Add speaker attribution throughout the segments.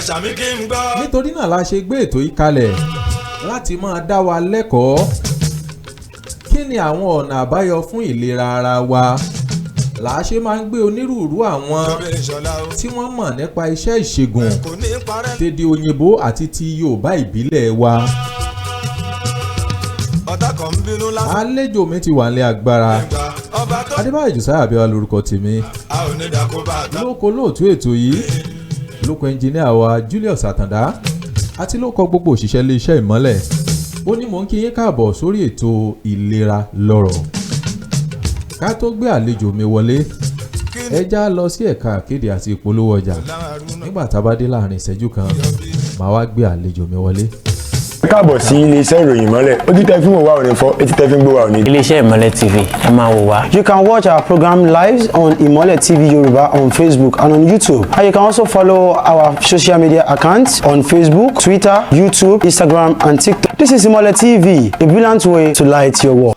Speaker 1: Ṣàmì kí n gbọ́.
Speaker 2: Nítorí náà la ṣe gbé ètò yìí kalẹ̀ láti máa dá wa lẹ́kọ̀ọ́ kí ni àwọn ọ̀nà àbáyọ fún ìlera ara wa. Là á ṣe máa ń gbé onírúurú àwọn
Speaker 1: Ìjọba Ìṣọ̀lá o.
Speaker 2: tí wọ́n mọ̀ nípa iṣẹ́ ìṣègùn,
Speaker 1: Kò ní parẹ́.
Speaker 2: tèdè òyìnbó àti ti Yorùbá ìbílẹ̀ wa.
Speaker 1: Ọ̀tá kan ń bínú lásán.
Speaker 2: Àlejò mi ti wà ní agbára.
Speaker 1: Ìgbà ọba tó.
Speaker 2: Adébáyọ̀ Josiah Abíọ́lá lórúkọ tèmi.
Speaker 1: A ò ní dàkó bá a tán.
Speaker 2: Lóko lóòtú ètò yìí, lóko ẹnjìníà wa Julius Àtàndá, àti lóko gbogbo òṣìṣẹ́ iléeṣẹ́ Ìmọ́lẹ̀, ó ní mò ń kí yín káàbọ̀ sórí ètò Ìlera Lọ́rọ̀. Ká tó gbé àlejò mi wọlé,
Speaker 1: Kí
Speaker 2: ẹ já lọ sí ẹ̀ka àkéde àti ìpolówó ọjà.
Speaker 1: Láàrúnà
Speaker 2: Nígbà tá a bá dé láàrin ìṣẹ́jú kan, màá wá gbé àlejò mi wọlé.
Speaker 3: Ẹ káàbọ̀ sí iléeṣẹ́ ìròyìn Ìmọ́lẹ̀. Ojú tẹ́ fi ń wò wá ò ní fọ́, etí tẹ́ fi ń gbọ́ wá ò ní.
Speaker 4: Iléeṣẹ́ Ìmọ́lẹ̀ TV, ẹ máa wò wá.
Speaker 5: You can watch our program live on Imole TV Yoruba on Facebook and on YouTube. And you can also follow our social media accounts on Facebook, Twitter, YouTube, Instagram, and TikTok. This is Imole TV, a brilliant way to light your world.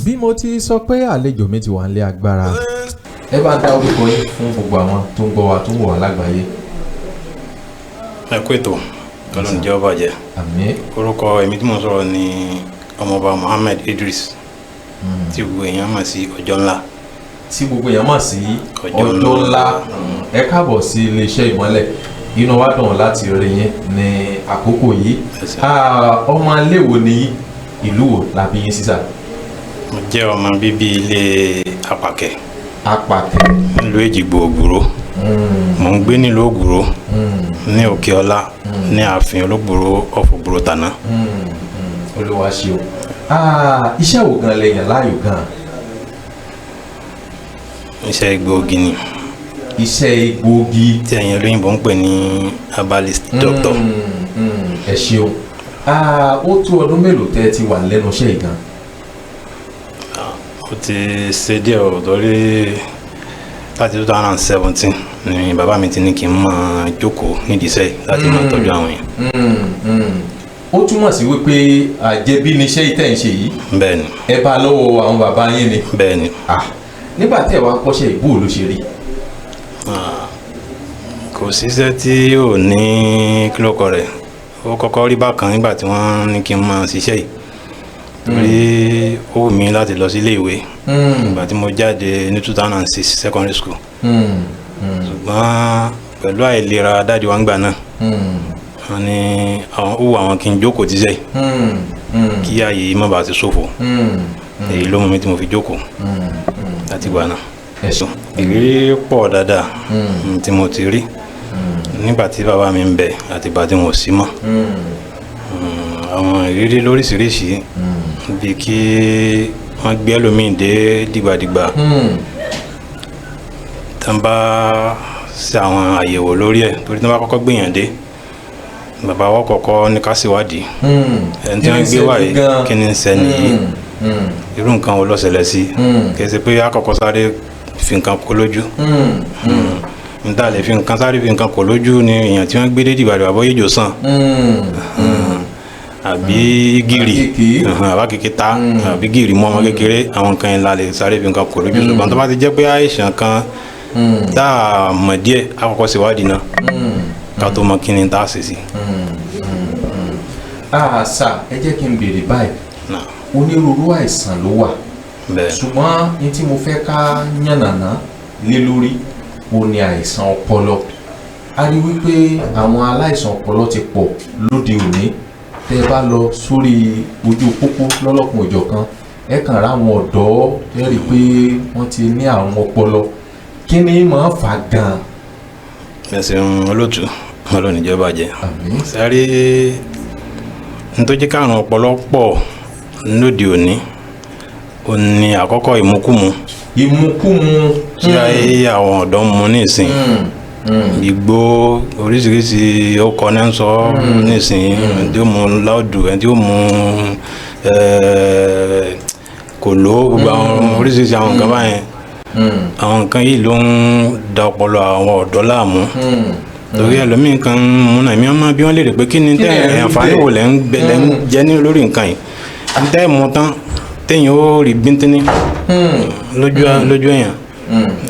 Speaker 2: Bí mo ti sọ pé àlejò mi ti wà nílé agbára, ẹ bá ń dá orúkọ yín fún gbogbo àwọn tó ń gbọ́ wa, tó ń wò wá lágbàáyé.
Speaker 6: Ẹ kú ètò, Ọlọ́run jẹ́ ó bàjẹ́.
Speaker 2: Àmín.
Speaker 6: Orúkọ èmi tí mo ń sọ̀rọ̀ ni Ọmọọba Muhammed Idris, tí gbogbo èèyàn mọ̀ sí Ọjọ́ Ńlá.
Speaker 2: Tí gbogbo èèyàn mọ̀ sí
Speaker 6: Ọjọ́
Speaker 2: Ọjọ́
Speaker 6: Ńlá.
Speaker 2: Ńlá. Ẹ káàbọ̀ sí iléeṣẹ́ Ìmọ́lẹ̀. Inú wa dùn láti rí yín ní àkókò yìí.
Speaker 6: Ẹ ṣé.
Speaker 2: Ah, ọmọ iléèwò ní ìlú wo la bí yín sísà?
Speaker 6: Mo jẹ́ ọmọ bíbí ilé Apàkẹ́,
Speaker 2: Apàtẹ.
Speaker 6: nílùú Èjìgbò Ògbúrò. Mò ń gbé nílùú Ògbúrò ní Òkè Ọlá, ní ààfin Ológbòrò ọ̀fọ̀gbòrò tàná.
Speaker 2: Olúwa ṣeun. Ah, iṣẹ́ wo gan lẹ́yìn láàyò gan?
Speaker 6: Iṣẹ́ egbòogi ni.
Speaker 2: Iṣẹ́ egbòogi.
Speaker 6: Tí ẹ̀yin olóyìnbó ń pè ní herbalist doctor.
Speaker 2: Ẹ ṣeun. Ah, ó tó ọdún mélòó tẹ́ ẹ ti wà lẹ́nu iṣẹ́ yìí gan?
Speaker 6: Ó ti ṣe díẹ̀ o, torí láti 2017 ni bàbá mi ti ní kí n máa jókòó nídìí iṣẹ́ yìí láti máa tọ́jú àwọn èèyàn.
Speaker 2: Ó túmọ̀ sí wípé àjẹbí ni iṣẹ́ yìí tẹ̀ ń ṣe yìí.
Speaker 6: Bẹ́ẹ̀ ni.
Speaker 2: Ẹ bá lọ́wọ́ àwọn bàbá yín ni.
Speaker 6: Bẹ́ẹ̀ ni.
Speaker 2: Ah, nígbà tí ẹ wá kọ́ṣẹ́ ìbú ló ṣe rí?
Speaker 6: Kò síṣẹ́ tí ò ní kílókọ rẹ̀. Ó kọ́kọ́ rí bákan nígbà tí wọ́n ní kí n máa ṣiṣẹ́ yìí, torí ó wù mí láti lọ sí ilé ìwé ìgbà tí mo jáde ní 2006 secondary school, ṣùgbọ́n pẹ̀lú àìlera daddy wa ń gbà náà, wọ́n ní àwọn ó wù àwọn kí n jókòó tíṣẹ́ yìí, kí ààyè yìí má bàa ti ṣòfò. Èyí ló mú mi tí mo fi jókòó láti gbà náà.
Speaker 2: Ẹ ṣeun.
Speaker 6: Ìrírí pọ̀ dáadáa tí mo ti rí nígbà tí bàbá mi ń bẹ àti ìgbà tí wọn ò sí mọ́. Àwọn ìrírí lóríṣiríṣi, bíi kí wọ́n gbé ẹlòmíì dé dìgbàdìgbà, tí wọ́n bá ṣe àwọn àyẹ̀wò lórí ẹ̀, torí tí wọ́n bá kọ́kọ́ gbìyàn dé, bàbá wa kọ́kọ́ ní ká ṣèwádìí ẹni tí wọ́n gbé wá yìí, kí ni ń ṣẹni yìí, irú nǹkan wo ló ṣẹlẹ̀ sí. Kì í ṣe pé àkọ́kọ́ sáré fi nǹkan kó lójú. N ta lè fi nǹkan sáré fi nǹkan kó lójú ni èèyàn tí wọ́n gbé dé dìgbàdìgbà, bóyá ìjò sàn àbí gírì, àbá kékeré ta, àbí gírì mọ́ ọmọ kékeré, àwọn nǹkan yẹn la lè sáré fi nǹkan kó lójú. Ṣùgbọ́n tó bá ti jẹ́ pé àìsàn kan tá a mọ̀ díẹ̀, àkọ́kọ́ ṣèwádìí náà ká tó mọ kí ni tá a ṣe sí.
Speaker 2: Àṣà, ẹ jẹ́ kí n béèrè báyìí. Onírúurú àìsàn ló wà, ṣùgbọ́n ní tí mo fẹ́ ká yànnàná lé lórí ó ní àìsàn ọpọlọ. A rí wípé àwọn aláìsàn ọpọlọ ti pọ̀ lóde òní. Tẹ́ ẹ bá lọ sórí ojú pópó lọ́lọ́kun òjọ̀kan, ẹ kàn ráwọn ọ̀dọ́, ẹ rí i pé wọ́n ti ní àrùn ọpọlọ. Kí ni máa fà á gan-an?
Speaker 6: Ẹ ṣeun olóòtú, Ọlọ́run ìjọba jẹ sáré. Nítorí kárùn ọpọlọ pọ̀ lóde òní, ó ní àkọ́kọ́ ìmukúmu.
Speaker 2: Ìmukúmu.
Speaker 6: Tí ayé àwọn ọ̀dọ́ ń mu nísìn, igbó oríṣiríṣi, ó kọ ní sọ nísìn, ẹni tí ó mu láòdù, ẹni tí ó mu kòló, gbogbo àwọn oríṣiríṣi àwọn nǹkan báyẹn, àwọn nǹkan yìí ló ń da ọpọlọ àwọn ọ̀dọ́ láàmú, torí ẹlòmíín kan mú náà, èmi ọmọ bí wọ́n lè rè pé kí ni tẹ́ àǹfààní wo lẹ́ ń jẹ ní lórí nǹkan yìí, tẹ́ ẹ̀ mú tán. Téèyàn ó rí bíntínní lójú èèyàn.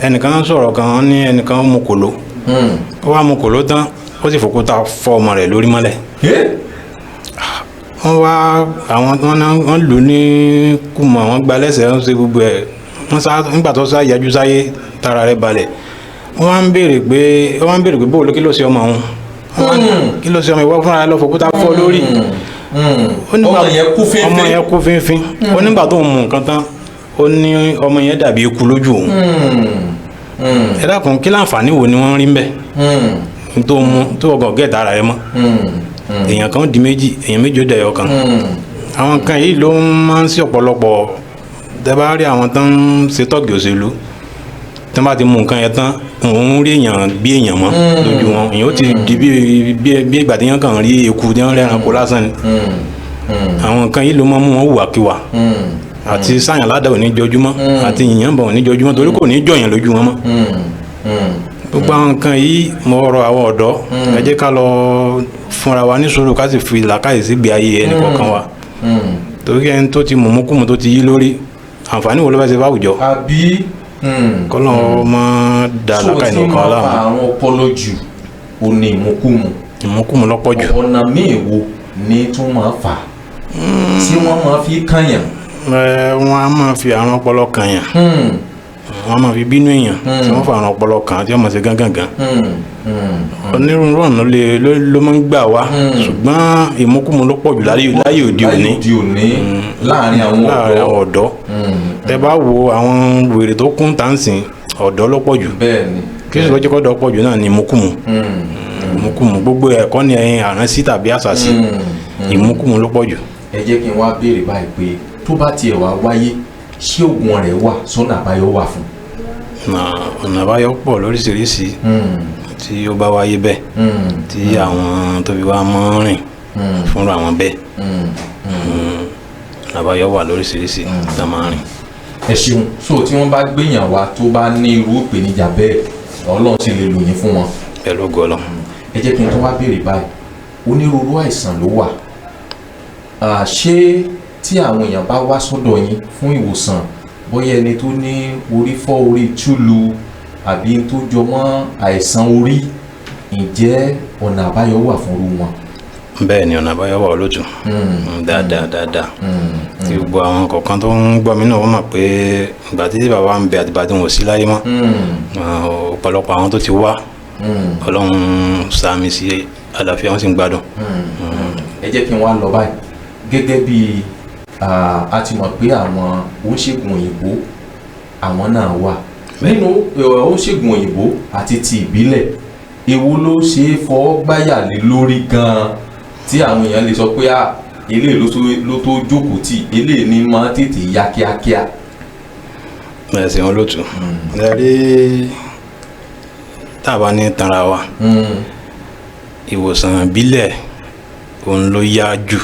Speaker 6: Ẹnìkan sọ̀rọ̀ kan ní ẹnìkan mu kòló, ó wá mu kòló tán, ó sì fòkúta fọ́ ọmọ rẹ̀ lórí mọ́lẹ̀. Wọ́n wá àwọn wọ́n lù ní kùmọ̀, wọ́n gba lẹ́sẹ̀, wọ́n ṣe gbogbo ẹ̀, wọ́n sá. Nígbà tó sá yájú sáyé, tara rẹ̀ balẹ̀, wọ́n wá ń béèrè pé, wọ́n wá ń béèrè pé bóòlù, kí ló ṣe ọmọ òun? Kí ló ṣe ọmọ ìwọ fúnra lọ fòkúta fọ́ lórí?
Speaker 2: Ọmọ yẹn kú fínfín.
Speaker 6: Ọmọ yẹn kú fínfín. Ó nígbà tó ń mu nǹkan tán, ó ní ọmọ yẹn dàbí eku lójú òun. Ẹ dákun, kí láǹfààní wo ni wọ́n rí ń bẹ̀ tó mú tó ọgàn gẹ̀ẹ́ta ara rẹ mọ́? Èèyàn kan di méjì, èèyàn méjì ó dẹ̀yọ kan. Àwọn kan yìí ló máa ń sí ọ̀pọ̀lọpọ̀. Tẹ́ bá rí àwọn tó ń ṣe tọ́gì òṣèlú, tí wọ́n bá ti mú nǹkan yẹn tán, òun rí èèyàn bí èèyàn mọ́ lójú wọn. Èèyàn ó ti di bí ìgbà tí wọ́n kàn rí eku tí wọ́n rẹ́ran kó lásán ni. Àwọn nǹkan yìí ló máa ń mú wọn hùwàkiwà àti sáyàn ládàá òní jọjúmọ́ àti yìnyín bọ̀ òní jọjúmọ́, torí kò ní jọyàn lójú wọn mọ́. Gbogbo àwọn nǹkan yìí, mo rọ àwọn ọ̀dọ́, ẹ jẹ́ ká lọ fúnra wa ní sùúrù, ká sì fi làákàyè sígbé ayé ẹnì kọ̀ọ̀kan wa, torí ẹni tó ti mùmúkùmù tó ti yí lórí, àǹfààní wo ló fẹ́ ṣe fáwùjọ?
Speaker 2: Àbí?
Speaker 6: Kọ́lọ́ máa da làákàyè
Speaker 2: nìkan
Speaker 6: nìkan
Speaker 2: láàmú.
Speaker 6: láàmú.
Speaker 2: Tó ti máa fa àrùn ọpọlọ jù ó ní ìmukúmu.
Speaker 6: Ìmúkùmù lọ́pọ̀ jù.
Speaker 2: Ọ̀nà míì wo ni tún máa fà tí wọ́n máa fi kànyàn?
Speaker 6: Wọ́n á máa fi àrùn ọpọlọ kànyàn, wọ́n á máa fi bínú èèyàn tí wọ́n fa àrùn ọpọlọ kàn tí wọ́n máa ṣe gángangan. Onírúurú ọ̀nà ló máa ń gbà wá, ṣùgbọ́n ìmúkùmù ló pọ̀ jù láyé òde òní.
Speaker 2: Láyé òde òní, láàrin àwọn
Speaker 6: láàrin àwọn ọ̀dọ́. Tẹ bá wo àwọn wèrè tó kún tàǹsìn, ọ̀dọ́ ló pọ̀ jù.
Speaker 2: Bẹ́ẹ̀ni.
Speaker 6: Kí ló jẹ́ kọ́dọ̀ pọ̀ jù náà ni ìmúkùmù. Ìmúkùmù gbogbo ẹ̀kọ́ ni ẹ̀yin àránsí tàbí àṣàsí, ìmúkùmù ló pọ̀ jù.
Speaker 2: Ẹ jẹ́ kí n wá béèrè báyìí pé tó bá tiẹ̀ wá wáyé, ṣé oògùn rẹ̀ wà, sọ́nà àbáyọ wà fún?
Speaker 6: Ọ̀nà àbáyọ pọ̀ lóríṣiríṣi tí ó bá wáyé bẹ́ẹ̀, tí àwọn tó fi wá mọ́ rìn fúnra àwọn bẹ́ẹ̀. Ọ̀nà àbáyọ wà lóríṣiríṣi tá a máa rìn.
Speaker 2: Ẹ ṣeun. So tí wọ́n bá gbéyàn wá tó bá ní irú ìpèníjà bẹ́ẹ̀, Ọlọ́run sì lè lò yín fún wọn?
Speaker 6: Pẹ̀lú ògo Ọlọ́run.
Speaker 2: Ẹ jẹ́ kí n tó wá béèrè báyìí, onírúurú àìsàn ló wà. Ṣé tí àwọn èèyàn bá wá sọ́dọ̀ yín fún ìwòsàn, bóyá ẹni tó ní orí fọ́, orí túlu, àbí tó jọ mọ́ àìsàn orí, ǹjẹ́ ọ̀nà àbáyọ wà fún irú wọn?
Speaker 6: Bẹ́ẹ̀ ni, ọ̀nà àbáyọ wà olóòtú, dáadáa dáadáa, tí gbogbo àwọn kọ̀ọ̀kan tó ń gbọ́ mi náà wọ́n mọ̀ pé ìgbà tí bàbá ń bẹ àti ìgbà tí wọn ò sí láyé mọ́, ọ̀pọ̀lọpọ̀ àwọn tó ti wá, Ọlọ́run ṣàmì sí àlàáfíà, wọn sì ń gbádùn.
Speaker 2: Ẹ jẹ́ kí n wá lọ báyìí. Gẹ́gẹ́ bí a ti mọ̀ pé àwọn oníṣègùn òyìnbó, àwọn náà wà nínú oníṣègùn òyìnbó àti ti ìbílẹ̀, èwo ló ṣe é fọwọ́ gbáyà lé lórí gan-an tí àwọn èèyàn lè sọ pé eléyìí ló tó jókòó tì, eléyìí ní máa tètè yá kíákíá?
Speaker 6: Ẹ ṣeun olóòtú. Ẹ rí, tá a bá ní tanra wa, ìwòsàn ìbílẹ̀ òun ló yá jù,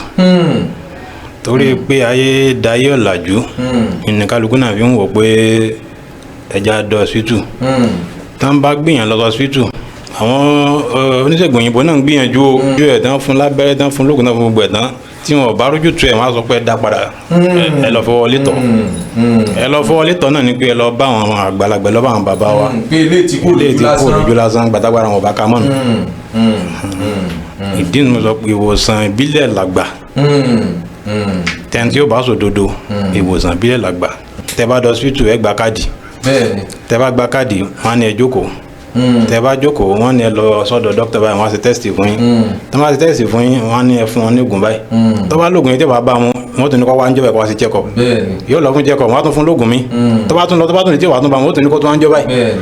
Speaker 6: torí pé ayé dayé ọ̀làjú ní kálukú náà fi ń wò pé ẹja dọ̀ hospital. Tá n bá gbìyànjú lọ hospital, àwọn oníṣègùn òyìnbó náà ń gbìyànjú o, ojú ẹ̀ tán fún lábẹ́rẹ́ tán, fún lóògùn náà, fún gbogbo ẹ̀ tán, tí wọn ò bá rójú tu ẹ̀, wọ́n á sọ pé ẹ dá padà, ẹ lọ fọwọ́ létọ̀. Ẹ lọ fọwọ́ létọ̀ náà ni pé ẹ lọ bá àwọn àgbàlagbà, ẹ lọ bá àwọn bàbá wa.
Speaker 2: Pé ilé tí kò
Speaker 6: ilé
Speaker 2: lójú
Speaker 6: tí kò
Speaker 2: lásán.
Speaker 6: lójú lásán, gbàtàgbàrà wọn ò bá ka mọ́nu. Ìdí nu sọ pé ìwòsàn ìbílẹ̀ làgbà. Tẹ́ni tí ó bá sòdodo, ìwòsàn ìbílẹ̀ làgbà. Tẹ́ bá dọ̀ hospital, ẹ gba káàdì. Tẹ́ bá gba káàdì, wọ́n á ní ẹ jókòó. Tẹ́ bá jókòó, wọ́n ní ẹ lọ sọ́dọ̀ dókítà báyìí, wọ́n á ṣe test fún yín. Tẹ́ bá ṣe test fún yín, wọ́n á ní ẹ fún wọn ní oògùn báyìí. Tó bá lóògùn yìí, tẹ́ bá bá wọn, wọ́n tún ní kó wá ń jọba ẹ̀, kó wá ṣe check up. Yóò lọ fún check up, wọ́n á tún fún lóògùn mi. Tó bá tún lọ, tó bá tún ní tí wàá tún bá wọn, wọ́n tún ní kó tún wá ń jọba yìí.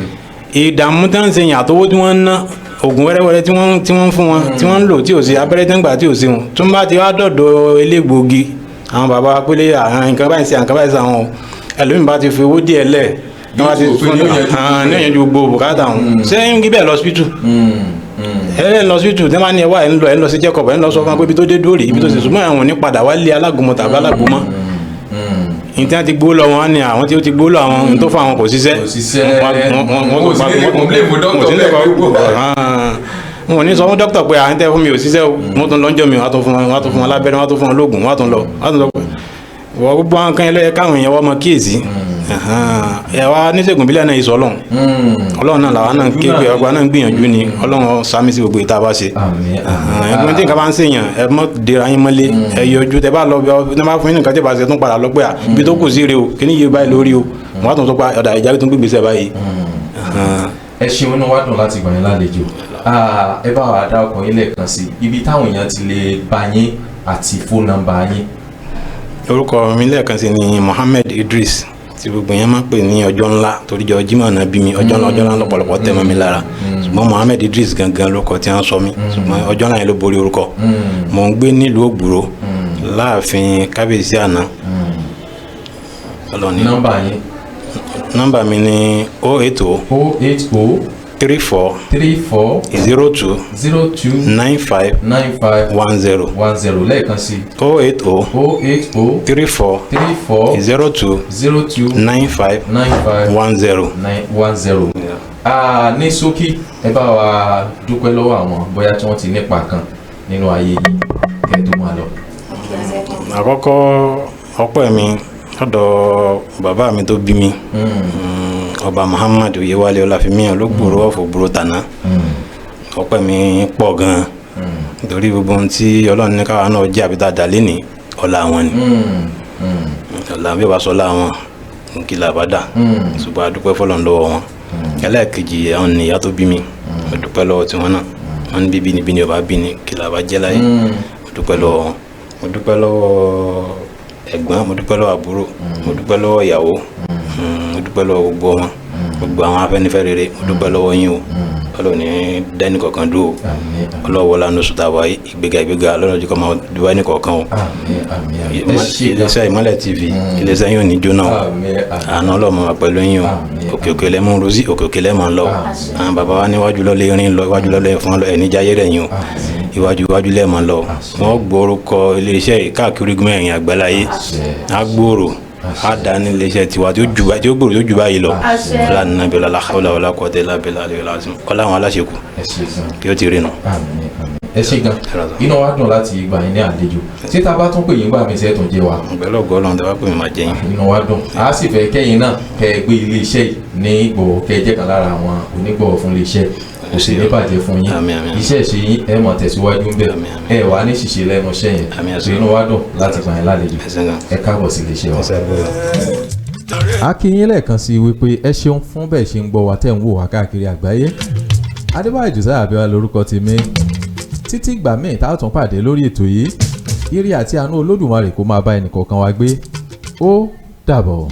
Speaker 6: Ìdààmú tí wọ́n ń ṣe yàn, àtọwọ́ tí wọ́n ń ná, oògùn wẹ́rẹ́wẹ́rẹ́ tí wọ́n ń fún wọn, tí wọ́n ń lò, tí ò sí abẹ́rẹ́ tí ń gbà tí ò sí wọn, tó ń bá ti wá dọ̀dọ̀ elégbòogi, àwọn bàbá wa pélé àwọn nǹkan báyìí sí, àwọn nǹkan báyìí sí, àwọn ẹlòmíì bá ti fi owó díẹ̀ lẹ̀ ní wọ́n ti
Speaker 2: Yóò
Speaker 6: fún
Speaker 2: ní òyìnjú
Speaker 6: ní òyìnjú gbogbo bùkátà wọn. Ṣé ń gbé bẹ́ẹ̀ lọ hospital? Ẹ lọ hospital, tí wọ́n bá ní ẹ wá, ẹ ń lọ sí check up, ẹ ń lọ sọ fún wọn pé ibi tó dé dóòrè, ibi tó ṣe, ṣùgbọ́n àwọn ò ní padà wá lé alágúnmọ̀ tàbí alágúnmọ́ ní tí wọ́n ti gbó lọ wọn ni àwọn tí ó ti gbó lọ, àwọn tó fún àwọn kò ṣiṣẹ́.
Speaker 2: Kò ṣiṣẹ́.
Speaker 6: Wọ́n
Speaker 2: Wọn ò sì ní lè complain fún doctor
Speaker 6: wọ́n
Speaker 2: bẹ́ẹ̀ pé kò-
Speaker 6: wọn ò ní sọ fún dókítà pé à ń tẹ́ fún mi ò ṣiṣẹ́ o. Wọ́n tún lọ́njọ́ mi, wọ́n á tún fún wọn, wọ́n á tún fún wọn lábẹ́rẹ́, wọ́n á tún fún wọn lóògùn, wọ́n á tún lọ, wọ́n á tún lọ. Wọ́n gbogbo àwọn kan yẹn ló yẹ káwọn èèyàn wọ́n mọ kíyèsí. Ẹ wá níṣègùn bílẹ̀ náà ìsọ ọlọ́run, ọlọ́run náà làwọn náà ń ké pé ọgbà náà ń gbìyànjú ni ọlọ́run sàmì sí gbogbo ìta bá ṣe.
Speaker 2: Àmín, àmín.
Speaker 6: Ẹgbẹ́ tí nǹkan bá ń ṣèyàn, ẹ mọ́ dira yín mọ́lé, ẹ yọjú. Tẹ bá lọ bí ọ bá fún yín nǹkan tí bá ṣe, tún padà lọ pé à ibi tó kù sí rè o, kí ni yé báyìí lórí o, wọ́n á tún tó pa ọ̀dà ìjà tó ń gbégbèsè báyìí.
Speaker 2: Ẹ ṣeun, inú wa dùn láti gbà yín lálejò. Ah, ẹ bá wa dá ọkàn yín lẹ́ẹ̀kan sí ibi táwọn èèyàn ti lè bá yín àti fóònù nọ́mbà yín.
Speaker 6: Orúkọ mi lẹ́ẹ̀kan sí ni Mohammed Idris, tí gbogbo yẹn máa ń pè ní ọjọ́ ńlá, torí jọ Jímọ̀ náà bí mi, ọjọ́ ńlá, ọjọ́ ńlá lọ́pọ̀lọpọ̀ tẹ̀ mọ́ mi lára. Ṣùgbọ́n Mohammed Idris gangan lórúkọ tí wọ́n sọ mí, ṣùgbọ́n ọjọ́ ńlá yẹn ló borí orúkọ. Mò ń gbé nílùú Ògbúrò, láàfin kábíyèsí àná. Ọlọ́ni.
Speaker 2: Nọ́mbà yín.
Speaker 6: Nọ́mbà mi ni 080
Speaker 2: 080
Speaker 6: 34
Speaker 2: 34
Speaker 6: 02
Speaker 2: 02
Speaker 6: 95
Speaker 2: 95
Speaker 6: 10.
Speaker 2: 10. Lẹ́ẹ̀kan sí.
Speaker 6: 080
Speaker 2: 080
Speaker 6: 34
Speaker 2: 34
Speaker 6: 02
Speaker 2: 02
Speaker 6: 95
Speaker 2: 95
Speaker 6: 10.
Speaker 2: 9 10. Ah, ní ṣókí, ẹ bá wa dúpẹ́ lọ́wọ́ àwọn bóyá tí wọ́n ti nípa kan nínú ayé yín kẹ́ ẹ tó máa lọ.
Speaker 6: Àkọ́kọ́ ọpẹ́ mi lọ́dọ̀ bàbá mi tó bí mi, ọba Muhammad Oyewale Ọláfínmi Ológbòrò ọ̀fọ̀ gbòòrò tàná. Ọpẹ́ mi pọ̀ gan-an nítorí gbogbo ohun tí Ọlọ́run ní káwa náà jẹ́ àbí tá a dà lénìí, ọlá àwọn ni. Ọlá bí ó bá sọ ọlá àwọn kí la bá dà, ṣùgbọ́n a dúpẹ́ fọlọ́run lọ́wọ́ wọn. Ẹlẹ́ẹ̀kejì, àwọn ni ìyá tó bí mi, mo dúpẹ́ lọ́wọ́ tiwọn náà. Wọn ní bíbí ni bí ni ọba bí ni kí la bá jẹ́ láyé. Mo dúpẹ́ lọ́wọ́ wọn. Mo dúpẹ́ lọ́wọ́ ẹ̀gbọ́n, mo dúpẹ́ lọ́wọ́ àbúrò, mo dúpẹ́ lọ́wọ́ ìyàwó, mo dúpẹ́ lọ́wọ́ gbogbo wọn, gbogbo àwọn Afẹ́nifẹ́re rere. Mo dúpẹ́ lọ́wọ́ yín o. Ọlọ́run ní dẹ́ni kọ̀ọ̀kan dúró o.
Speaker 2: Àmín.
Speaker 6: Ọlọ́wọ́ lánàá oṣù tàwa yìí, ìgbéga ìgbéga lọ́nà ojú kọ́ máa dúpẹ́ ní kọ̀ọ̀kan o.
Speaker 2: Àmín, àmín, àmín. Ẹ ṣé gan.
Speaker 6: Iléeṣẹ́ Ìmọ́lẹ̀ TV, iléeṣẹ́ yóò ní jóná o.
Speaker 2: Àmín, àmín.
Speaker 6: Àánú Ọlọ́run máa pẹ̀lú yín o.
Speaker 2: Àmín.
Speaker 6: Òkè òkè lẹ́mú rosí, òkè òkè lẹ́mọ̀ ń lọ. Àwọn bàbá wa níwájú lọ́lẹ́ irin lọ, iwájú lọ́lẹ́ fún lọ, ẹ̀ní jáyé rẹ̀ yín o. Iwájú iwájú lẹ́mọ̀ lọ. Wọ́n gbórúkọ iléeṣẹ́ yìí káàkiri igun mẹ́rin àgbáláyé. Á gbòòrò, á dá ní iléeṣẹ́ tiwa tí ó ju báyìí, tí ó gbòòrò tí ó ju báyìí lọ. Ọlá nàbí ọlá làkàwọlà ọlá kọtẹ lábẹlá àlẹ ọlá àwọn aláṣekù
Speaker 2: Ẹ ṣé gan.
Speaker 6: kí ó ti rí nu.
Speaker 2: Àmín, àmín. Ẹ ṣé gan, inú wa dùn láti gbà yín ní àlejò. Tí tá a bá tún pè yín gbà mí sẹ́tùn jẹ́ wa.
Speaker 6: Pẹ̀lú ògo Ọlọ́run, tẹ́ bá pè mí, máa jẹ́ yín.
Speaker 2: Inú wa dùn, a sì fẹ́ kẹ́yìn náà kẹ́ ẹ gbé iléeṣẹ́ yìí ní ìgbọ̀wọ́, kẹ́ ẹ jẹ́ kan lára àwọn onígbọ̀wọ́ fún iléeṣẹ́. Kò sì ní bàjẹ́ fún yín.
Speaker 6: Àmín, àmín.
Speaker 2: Iṣẹ́ ìṣe yín, ẹ mọ̀ tẹ̀síwájú ń bẹ̀.
Speaker 6: Àmín, àmín.
Speaker 2: Ẹ wà ní ṣìṣe lẹ́nu iṣẹ́ yẹn.
Speaker 6: Àmín, àṣẹ.
Speaker 2: So inú wa dùn láti gbà yín lálejò.
Speaker 6: Ẹ ṣé gan.
Speaker 2: Ẹ káàbọ̀ sí iléeṣẹ́ wa. A kí yín lẹ́ẹ̀kan sí i wípé ẹ ṣeun fún bẹ́ẹ̀ ṣe ń gbọ́ wa, tẹ̀ ń wò wá káàkiri àgbáyé. Adébáyọ̀ Josiah Abíọ́lá lórúkọ tèmi. Títí ìgbà míì tá a tún pàdé lórí ètò yìí, ire àti àánú Olódùmarè kó máa bá ẹnìkọ̀ọ̀kan wa gbé. Ó dàbọ̀.